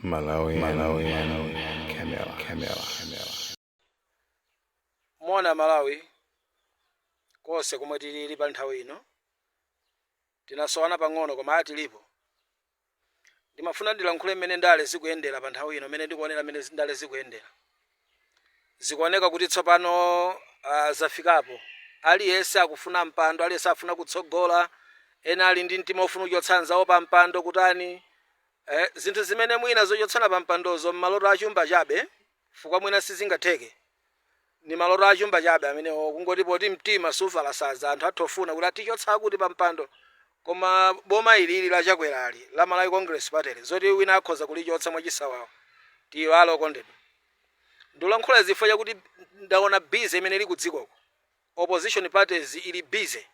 Malawi, Malawi, Camera, Camera, Camera. Moni Malawi konse komwe tilili pa nthawi ino. Tinasowana pang'ono, koma atilipo. Ndimafuna ndilankhule mmene ndale zikuyendera pa nthawi ino, mmene ndikuonera mmene ndale zikuyendera. Zikuoneka kuti tsopano zafikapo, aliyense akufuna mpando, aliyense afuna kutsogola, ena ali ndi mtima ofuna kuchotsa anzawo pa mpando. Kutani, zinthu zimene mwina zochotsana pa mpandozo mmaloto achumba chabe, chifukwa mwina sizingatheke, ni maloto achumba chabe amenewo. Kungoti poti mtima suvala saza, anthu athu ofuna kuti atichotsa kuti pa mpando. Koma boma ilili la Chakwerali, la Malawi Congress Party, zoti wina akhoza kulichotsa mwachisawawa, tiyiwale. Okondedwa, ndikulankhula zifukwa chakuti ndaona busy imene ili kudzikoko. Opposition parties ili busy,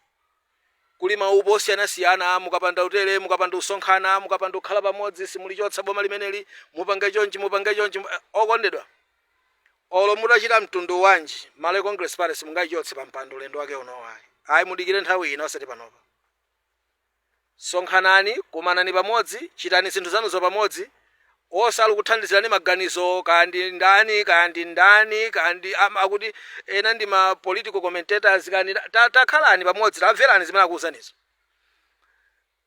kuli maupo osiyanasiyana: mukapanda utere, mukapanda usonkhana, mukapanda kukhala pamodzi, simulichotsa boma limeneli, mupange chonchi, mupange chonchi. Okondedwa, olo mutachita mtundu wanji, Malawi Congress Party simungayichotse pa mpando ulendo wake uno, ayi, ayi. Mudikire nthawi ino, osati panopa. Sonkhanani, kumanani pamodzi, chitani zinthu zanuzo pamodzi. Osali kuthandizirani maganizo, kandi ndani, kandi ndani, kandi akuti ena ndi ma political commentators, kandi takhalani pamodzi, tamverani zimene akuwuzanizo.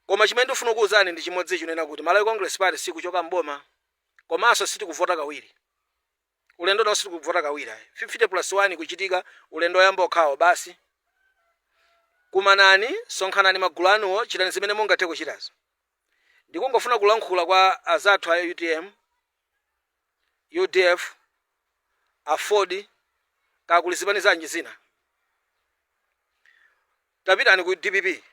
Koma chimene ndifuna kuwuzani ndi chimodzi, chinena kuti Malawi Congress Party sikuchoka mboma, komanso sitikuvota kawiri ulendo nawo. Sitikuvota kawiri, ayi. 50 plus 1 kuchitika ulendo oyamba okhawo basi. Kumanani, sonkhanani magulu anuwo, chitani zimene mungathe kuchitazo. Ndikungofuna kulankhula kwa azathu a UTM, UDF, AFORD, kakuli zipani zanji zina. Tapitani ku DPP,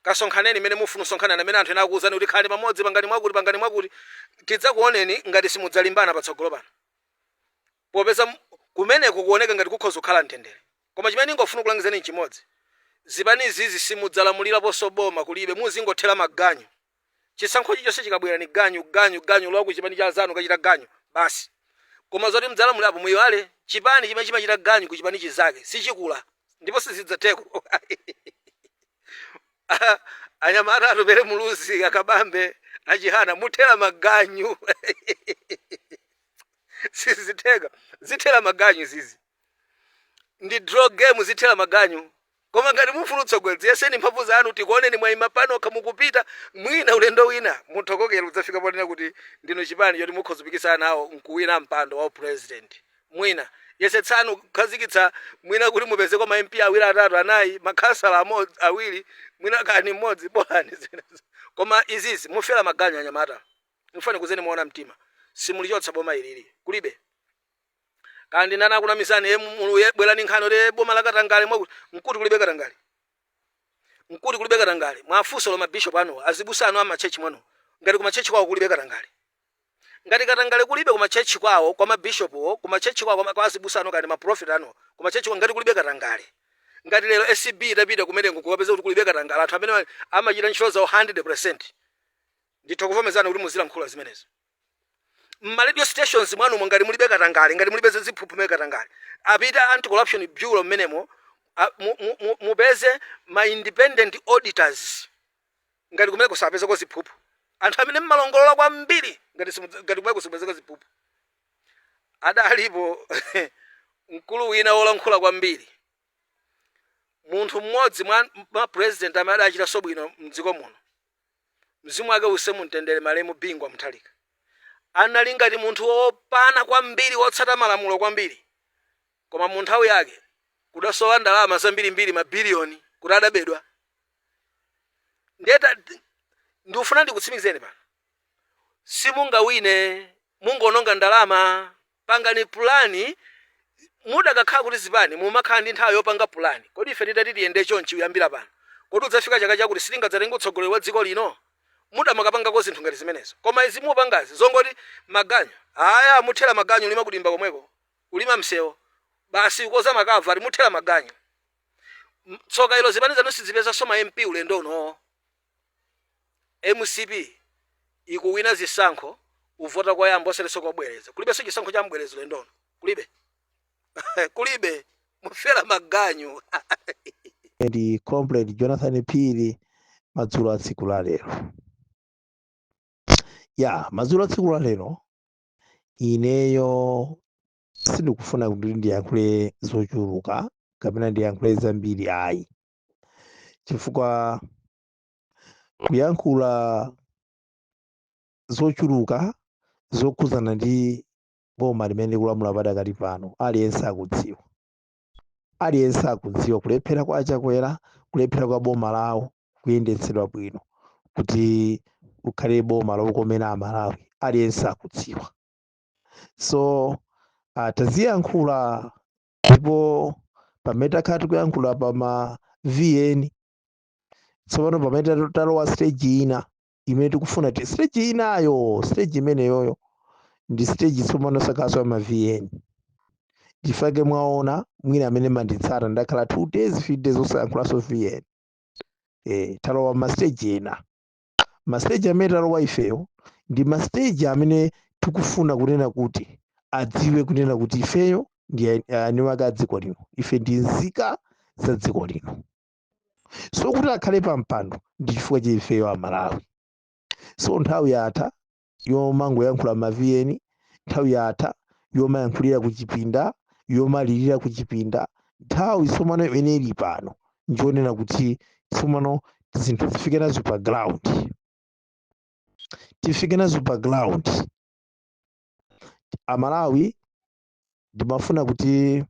kasonkhaneni mmene mufuna usonkhanani, amene anthu ena akuwuzani kuti khalani pamodzi, pangani mwakuti, pangani mwakuti. Tidzakuoneni ngati simudzalimbana patsogolo pano, popeza kumeneko kuoneka ngati kukhoza kukhala mtendere. Koma chimene ndingofuna kulangizani nchimodzi: zipani izizi simudzalamuliraponso boma, kulibe. Muzingothera maganyu. Chisankho chilichonse chikabwera ni ganyu, ganyu, ganyu lwa ku chipani cha zanu, kachita ganyu basi. Koma zoti mudzalamulirapo, muyiwale. Chipani chimene chimachita ganyu ku chipani chizake sichikula ndipo sizidzatheko. Anyamata Atupele Muluzi, Akabambe, Achihana, muthera maganyu, sizitheka. Zithera maganyu zizi ndi draw game, zithera maganyu. Koma ngati mufuna utsogoleri, yeseni mphamvu zanu, tikuoneni mwayima panokha mukupita. Mwina ulendo wina muthokokera udzafika ponena kuti ndinu chipani choti mukhoza kupikisana nawo nkuwina mpando wa president. Mwina yesetsani kukhazikitsa, mwina kuti mupezeko ma MP awiri, atatu, anayi, makhansala amodzi, awiri, mwina kani mmodzi, bolani zimenezo. Koma izizi mufera maganyu. Anyamata, mfane kuzeni muona mtima, simulichotsa boma ilili, kulibe. Kandi ndani akunamizani? Bwerani nkhani kuti boma la katangale mwakuti nkuti kulibe katangale, nkuti kulibe katangale. Mwafunso lo mabishop anu, azibusa anu amachechi mwanu, ngati kumachechi kwawo kulibe katangale. Ngati katangale kulibe kumachechi kwawo, kwa mabishopuwo, kumachechi kwawo, kwa azibusa anu kandi maprofeti anu kumachechi kwawo, ngati kulibe katangale, ngati lero ACB itapita kumeneko kukapeza kuti kulibe katangale, anthu amene amachita ntchito zawo 100, nditha kuvomezana kuti muzilankhula zimenezo mma radio stations mwanumo. Ngati mulibe katangale, ngati mulibe ziphuphu katangale, apita Anti Corruption Bureau mmenemo, mupeze ma independent auditors. Ngati kumeneko sapezeko ziphuphu, anthu amene mmalongolola kwambiri, ngati kumeneko simupezeko ziphuphu. Adalipo mkulu wina wolankhula kwambiri, munthu mmodzi mwa ma president amene adachita bwino mdziko muno, mzimu wake use mumtendere, malemu Bingu Mutharika. Anali ngati munthu wopana kwambiri, wotsata malamulo kwambiri, koma mu nthawi yake kudasowa ndalama zambirimbiri, mabiliyoni, kuti adabedwa. Ndeta ndikufuna ndikutsimikizeni pano, simungawine, mungononga ndalama. Pangani pulani. Mudakakhala kuti zipani mumakhala ndi nthawi yopanga pulani, kodi ife titati tiyende chonchi kuyambira pano, kodi udzafika chaka chakuti sitingadzatenga utsogoleri wa dziko lino? Mudamakapangako zinthu ngati zimenezo. Koma izi mupangazi zongoti maganyu, aya muthera maganyu. Ulima kudimba komweko, ulima msewu basi, kukoza makava, ati muthera maganyu. Tsoka ilo, zipani zanu sizipezanso ma MP ulendo unowo. MCP ikuwina zisankho uvota koyamba, osatinso kobwereza. Kulibenso chisankho cha mbwerezo ulendo uno, kulibe, kulibe. Mufera maganyu. Ndi Comrade Jonathan Phiri madzulo a tsiku la lero. Ya madzulo a tsiku la lero, ineyo sindikufuna kuti ndiyankhule zochuluka kapena ndiyankhule zambiri ayi, chifukwa kuyankhula zochuluka zokhuzana ndi boma limene likulamula padakali pano, aliyense akudziwa, aliyense akudziwa kulephera kwa Chakwera, kulephera kwa boma lawo kuyendetsedwa bwino kuti ukhale boma lokomera Amalawi, aliyense akudziwa. So taziyankhula, ndipo pamene takhala tikuyankhula pa ma VN, tsopano pamene talowa stage ina imene tikufuna ti stage inayo, stage imeneyoyo ndi stage tsopano sakaso ya ma VN. Ndifake mwaona mwina amene manditsata, ndakhala 2 days, 3 days osayankhulanso VN. Talowa ma stage ena. Ma stage amene talowa ifeyo ndi ma stage amene tikufuna kunena kuti adziwe kunena kuti ifeyo ndi eni ake a dziko lino, ife ndi nzika za dziko lino. So kuti akhale pa mpando ndi chifukwa cha ifeyo Amalawi. So nthawi yatha yomangoyankhula ma VN, nthawi yatha yomayankhulira kuchipinda, yomalirira kuchipinda. Nthawi tsopano imene ili pano ndionena kuti tsopano zinthu zifike nazo pa ground, tifike nazo pa ground. Amalawi, ndimafuna kuti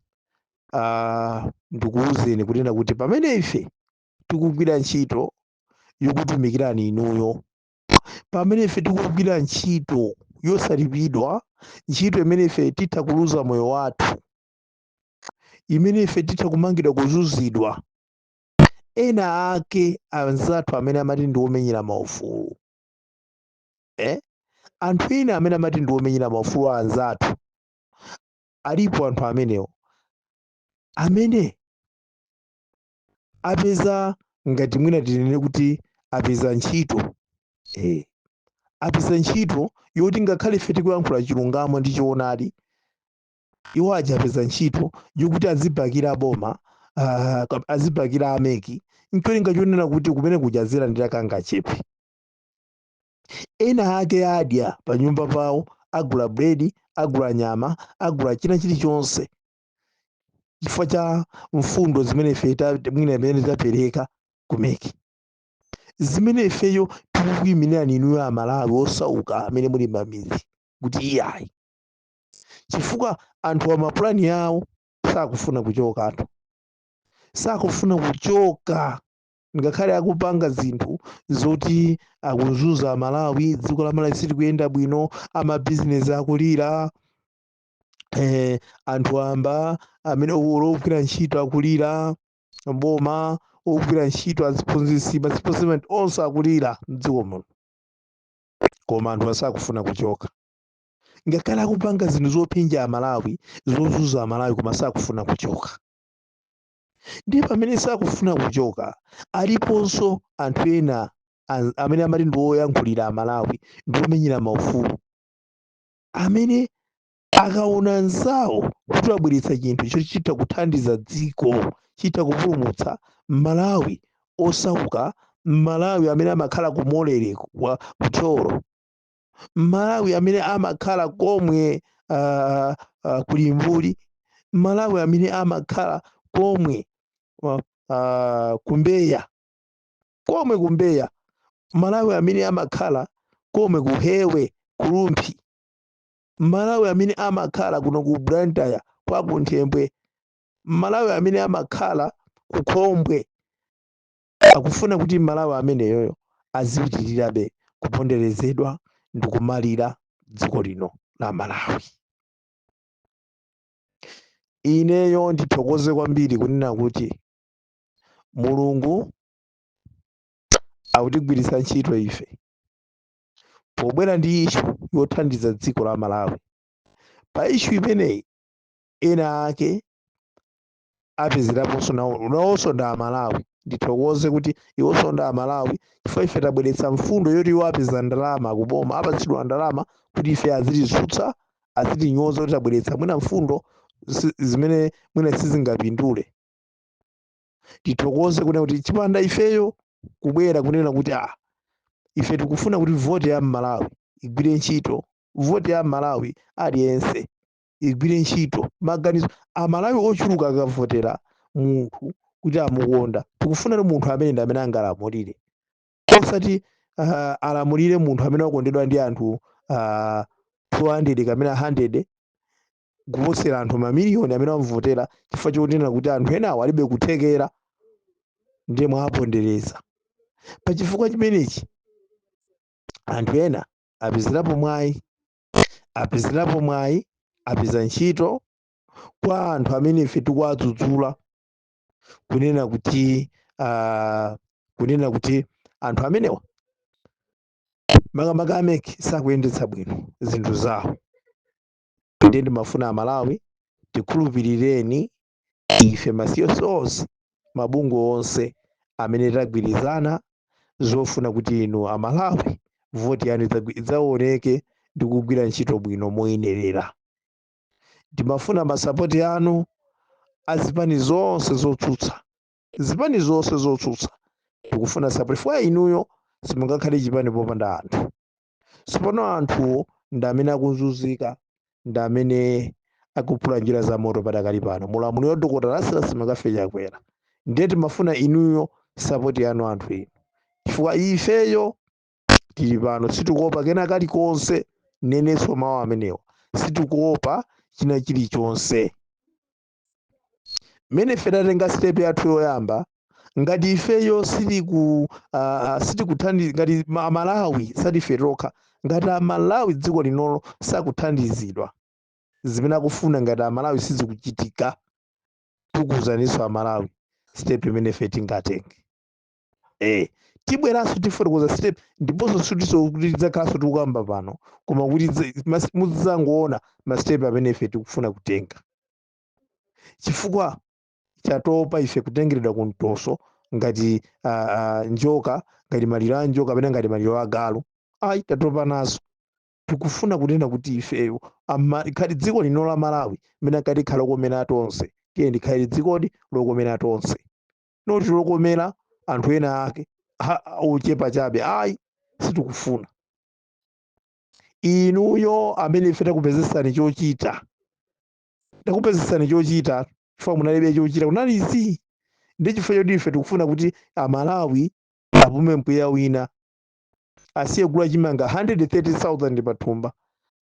ndikuwuzeni kunena kuti pamene ife tikugwira ntchito yokutumikirani inuyo, pamene ife tikugwira ntchito yosalipidwa, ntchito imene ife titha kuluza moyo wathu, imene ife titha kumangidwa, kuzunzidwa, ena ake anzathu amene amati ndi omenyera maufulu, Anthu ena amene amati ndi omenyera maufulu anzathu, alipo anthu amenewo amene apeza, ngati mwina tinene kuti apeza ntchito, apeza ntchito yoti ngakhale ife tikuyankhula chilungamo ndi choonadi, iwo aja apeza ntchito yokuti azibakira boma, azibakira a MEC, ncholinga chonena kuti kumene kuja azilandira kangachepe. Ena ake adya pa nyumba pawo, agula bredi, agula nyama, agula china chilichonse chifukwa cha mfundo zimene ife mwina imene tapereka ku MEC, zimene ifeyo tikukuyimirani inuyo Amalawi osauka amene muli mamidzi, kuti iyayi, chifukwa anthu amapulani yawo sakufuna kuchoka, anthu sakufuna kuchoka ngakhale akupanga zinthu zoti akuzunza Amalawi. Dziko la Malawi silikuyenda bwino, amabizinesi akulira, anthu amba amene ogwira ntchito akulira, mboma ogwira ntchito, aziphunzitsi, ma civil onse akulira mdziko muno, koma anthu asakufuna kuchoka ngakhale akupanga zinthu zophinja Amalawi, zozunza Amalawi, koma sakufuna kuchoka. Ndiye pamene sakufuna kuchoka, aliponso anthu ena amene amati ndi oyankhulira Amalawi, ndi omenyera maufulu, amene akaona anzawo kuti abweretsa chinthu chochita kuthandiza dziko, chita kupulumutsa Malawi osauka, Malawi amene amakhala ku Molere kwa kuThyolo, Malawi amene amakhala komwe kulimbuli, Malawi amene amakhala komwe kumbeya, komwe kumbeya, Malawi amene amakhala komwe kuhewe kurumphi, Malawi amene amakhala kuno ku Blantyre kwa Kunthembwe, Malawi amene amakhala ku Khombwe, akufuna kuti Malawi ameneyoyo azipitirirabe kuponderezedwa ndi kumalira dziko lino la Malawi. Ineyo ndithokoze kwambiri kunena kuti Mulungu akutigwiritsa ntchito ife pobwera ndi issue yothandiza dziko la Malawi. Pa issue imeneyi ena ake apezeraponso nawo, nawonso ndi Amalawi. Ndithokoze kuti iwonso ndi Amalawi, chifukwa ife tabweretsa mfundo yoti iwo apeza ndalama kuboma, apatsidwa ndalama kuti ife azititsutsa, azitinyoza kuti tabweretsa mwina mfundo zimene mwina sizingapindule. Tithokoze kunena kuti chipanda ifeyo kubwera kunena kuti ife tikufuna kuti voti ya Mmalawi Igwire ntchito. Voti ya Malawi aliyense igwire ntchito. Maganizo Amalawi ochuluka akavotera munthu kuti amukonda, tikufuna kuti munthu amene ndi amene angalamulire, osati alamulire munthu amene wakondedwa ndi anthu 200 kapena 100 kuposera anthu mamiliyoni amene amuvotera, chifukwa chokunena kuti anthu enawo alibe kuthekera, ndiye mwapondereza. Pa chifukwa chimenechi anthu ena apezerapo mwayi, apezerapo mwayi, apeza ntchito kwa anthu amene ife tikuwadzudzula kunena kuti anthu amenewa, makamaka a MEC, sakuyendetsa bwino zinthu zawo. Ndiye ndimafuna Amalawi tikhulupirireni ife ma CSOs, mabungwe onse amene tagwirizana zofuna kuti inu Amalawi voti yanu idzaoneke ndi kugwira ntchito bwino moyenerera. Ndimafuna ma support anu azipani zonse zotsutsa, zipani zonse zotsutsa, tikufuna support, chifukwa inuyo simungakhale chipani popanda anthu. Sipano anthuwo ndi amene akuzunzika, ndi amene akuphula njira za moto padakali pano mulamuliro wa Dr. Lazarus McCarthy Chakwera. Ndiye timafuna inuyo support yanu anthu inu, chifukwa ifeyo tili pano, sitikuopa kena kalikonse. Nenenso mawu amenewa, sitikuopa china chilichonse. Mmene ife tatenga step yathu yoyamba, ngati ifeyo sitikuthandiza, ngati Amalawi, satife tokha, ngati Amalawi dziko linolo sakuthandizidwa zimene akufuna, ngati Amalawi sizikuchitika, tikuwuzaninso Amalawi step imene ife tingatenge. Tibweranso tifotokoza step, ndiponso sitiso kuti tidzakhalanso tikukamba pano, koma kuti mudzangoona ma step amene ife tikufuna kutenga, chifukwa chatopa ife kutengeredwa kumtoso ngati njoka, ngati maliro a njoka kapena ngati maliro a galu. Ayi, tatopa nazo. Tikufuna kunena kuti ifeyo khali dziko lino la Malawi mene ankati khala lokomera tonse, tiye ndikhale dzikodi lokomera tonse, not lokomera anthu ena ake ochepa chabe. Ayi, sitikufuna. Inuyo amene ife takupezesani chochita, takupezesani chochita chifukwa munalibe chochita, kunali izi. Ndi chifukwa choti ife tikufuna kuti Amalawi apume mpweya wina, asiye kugula chimanga 130,000 pathumba,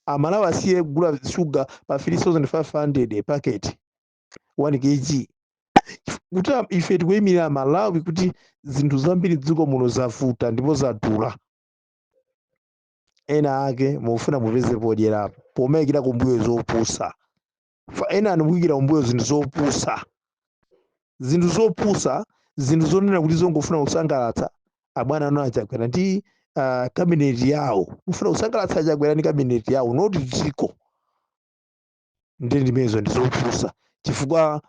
Amalawi asiye kugula shuga pa 3500 packet 1 kg, kuti ife tikuyimirira Malawi, kuti zinthu zambiri dziko muno zavuta ndipo zadula. Ena ake mufuna mupeze podyerapo pomayikira kumbuyo zopusa. Ena anu mukuyikira kumbuyo zinthu zopusa, zinthu zopusa, zinthu zonena kuti zongofuna kusangalatsa abwana anu aChakwera ndi cabinet yawo. Mufuna kusangalatsa aChakwera ndi cabinet yawo, not dziko. Ndi ndimenezo ndi zopusa, chifukwa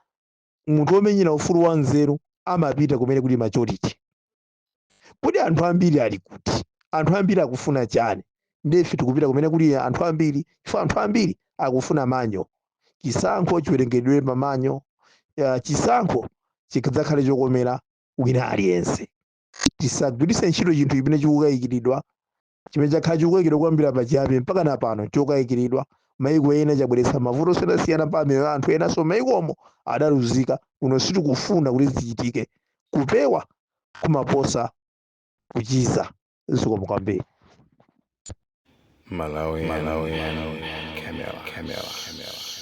munthu womenyera ufulu wa nzeru amapita kumene kuli majority. Kodi anthu ambiri ali kuti? Anthu ambiri akufuna chani? Ndife tikupita kumene kuli anthu ambiri, chifukwa anthu ambiri akufuna manual, chisankho chiwerengedwe pa manual, chisankho chidzakhale chokomera wina aliyense. Tisagwiritse ntchito chinthu chimene chikukayikiridwa, chimene chakhala chikukayikiridwa kuyambira pachiyambi mpaka na pano chokayikiridwa. Maiko ena chabweretsa mavuto osiyanasiyana pa miyoyo ya anthu enanso, maikomo adaluzika. Kuno sitikufuna kuti zichitike. Kupewa kumaposa kuchiza. Zikomo kwambiri. Malawi, Malawi, Camera, Camera, Camera.